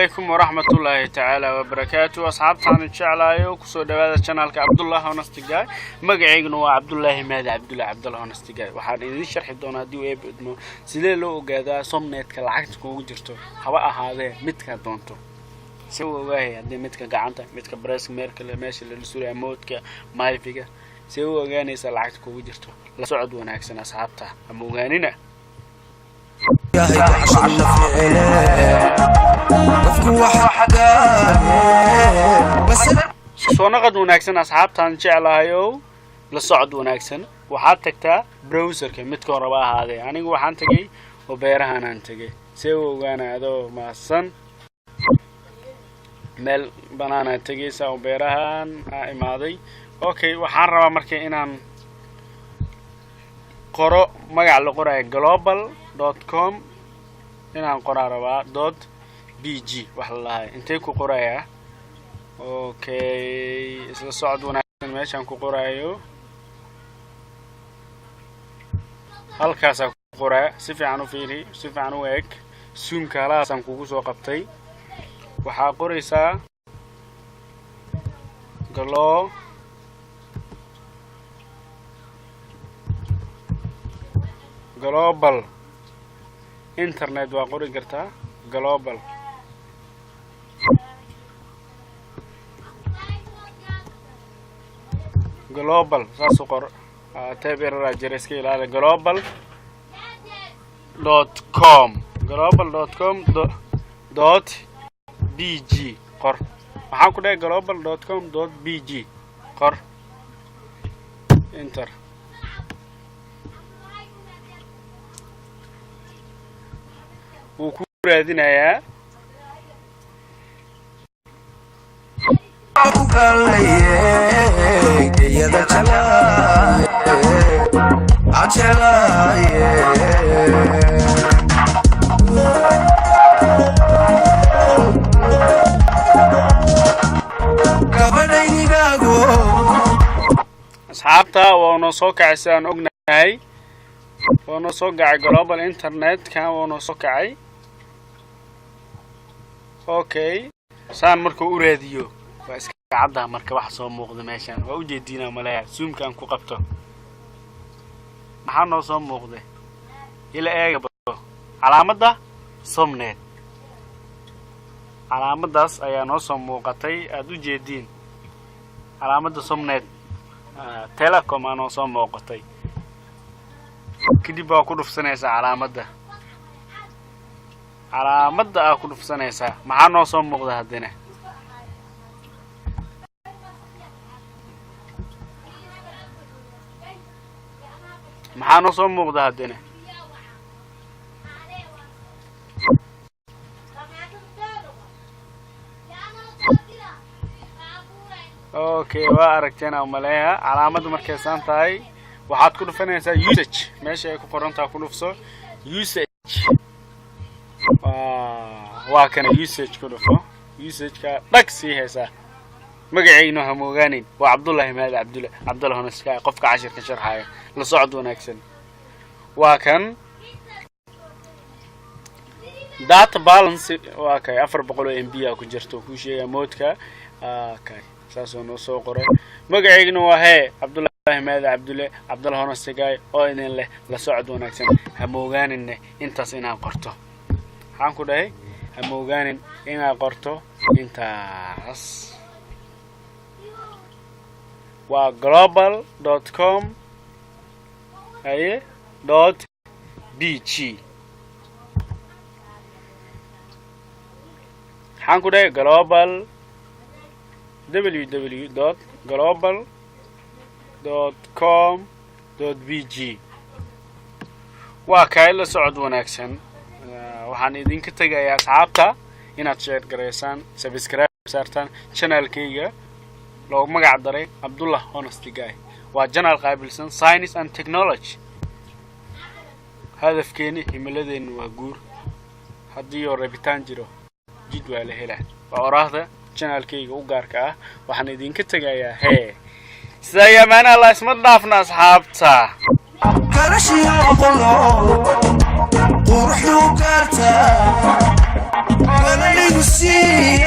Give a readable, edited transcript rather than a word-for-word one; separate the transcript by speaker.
Speaker 1: Calaykum waraxmatullaahi tacaala wabarakaatu. Asxaabtaan jeclaayo, kusoo dhawaada channelka Cabdullah Honest Guy. Magacayguna waa Cabdullaahi Maadi Cabdullahi, Cabdullah Honest Guy. Waxaan idiin sharxi doonaa, haddii uu Eebe idmo, sidee loo ogaadaa Somnetka lacagta kugu jirto, haba ahaadee midka doonto. Si u ogaahay haddii midka gacanta, midka bareska, meelkale meesha lala suraya, moodka MiFi-ga, see u ogaanaysaa lacagta kugu jirto? La socod wanaagsan, asxaabta, ama ogaanina.
Speaker 2: Yahay gocashaduna ficile qofku waxa gaare masal.
Speaker 1: Soo naqad wanaagsan, asxaabtaan jeclahayow, la socod wanaagsan. Waxaad tagtaa browserka, midka horaba ahaadee. Anigu waxaan tegay oo beerahanaan tegay. See u ogaana? Adoo mahadsan, meel banaanaad tegaysaa oo beerahan aa imaaday. Okay, waxaan rabaa marka inaan qoro magac la qorayo global.com inaan qoraa rabaa, .bg wax la lahay. Intee ku qorayaa? Okay, isla socod wanaagsan. Meeshaan ku qoraayo halkaasaa ku qoraya. Si fiican u fiiri, si fiican u eeg. Zoomka halahaasaan kugu soo qabtay. Waxaa qoraysaa global internet. Waa qori kartaa global. Global saas u qor. Type error jira, iska ilaali. Global.com, global.com.bg qor. Maxaan ku dhahay? global.com.bg qor, enter. Wuu ku raadinayaa.
Speaker 2: Ku gaalaye geyada jeclaaye jeclaaye. Gabadhaynigaago.
Speaker 1: Asxaabta, waa noo soo kacay. Sidaan ognahay, waa noo soo kacay global internet-kan, waa noo soo kacay. Okay, saan markuu u raadiyo waa iska caddaha. Marka waxa soo muuqda meeshaan waa ujeediinaa maleya. Zoomkaan ku qabto, maxaa noo soo muuqday? Ila eega calaamadda Somnet. Calaamaddaas ayaa noo soo muuqatay, aada u jeediin. Calaamadda Somnet Telecom aa noo soo muuqatay. Kadib waa ku dhufsanaysaa calaamadda. Calaamadda aa ku dhufsanaysaa, maxaa noo soo muuqda haddana? Maxaa noo soo muuqda haddana? Okay, waa aragteen aa maleeya. Calaamadda markay saan tahay, waxaad ku dhufanaysaa usage. Meesha ay ku qorantaha ku dhufso, usage. Waa kana, usage ku dhufo. Usageka dhag sii haysaa. Magacayno ha moogaanin, waa Cabdullahi Maadi Cabdulla, Cabdullah Honaska, qofka cashirka sharxaya. La socod wanaagsan. Waa kan data balance, waa kay 400 oo MB a ku jirto, kuu sheegaya moodka. Kay saasoo noo soo qoray. Magacayguna waa hee Cabdullahi Maadi Cabdulle, Cabdullah Honastigay, oo idin leh la socod wanaagsan. Ha moogaaninne intaas inaan qorto. Maxaan ku dhahay? Ha moogaanin inaad qorto intaas. Waa global.com haye .bg. Maxaan ku dhahay? Global ww.global.com.bg. Waa kaay, la socod wanaagsan. Waxaan idinka tegayaa, asxaabta, inaad share garaysaan, subscribe saartaan channelkayga loogu magac daray Cabdullah Honesty Guy. Waa channel qaabilsan science and technology. Hadafkeeni, himiladeenu waa guur. Haddii oo rabitaan jiro, jid waa la helaa, waa oraahda channelkayga u gaarka ah. Waxaan idinka tegayaa hee sidaa iyo amaana Allah. Isma dhaafna, asxaabta.
Speaker 2: Garashiyo aqono quruxdu gaarta galaygu. Ku sii.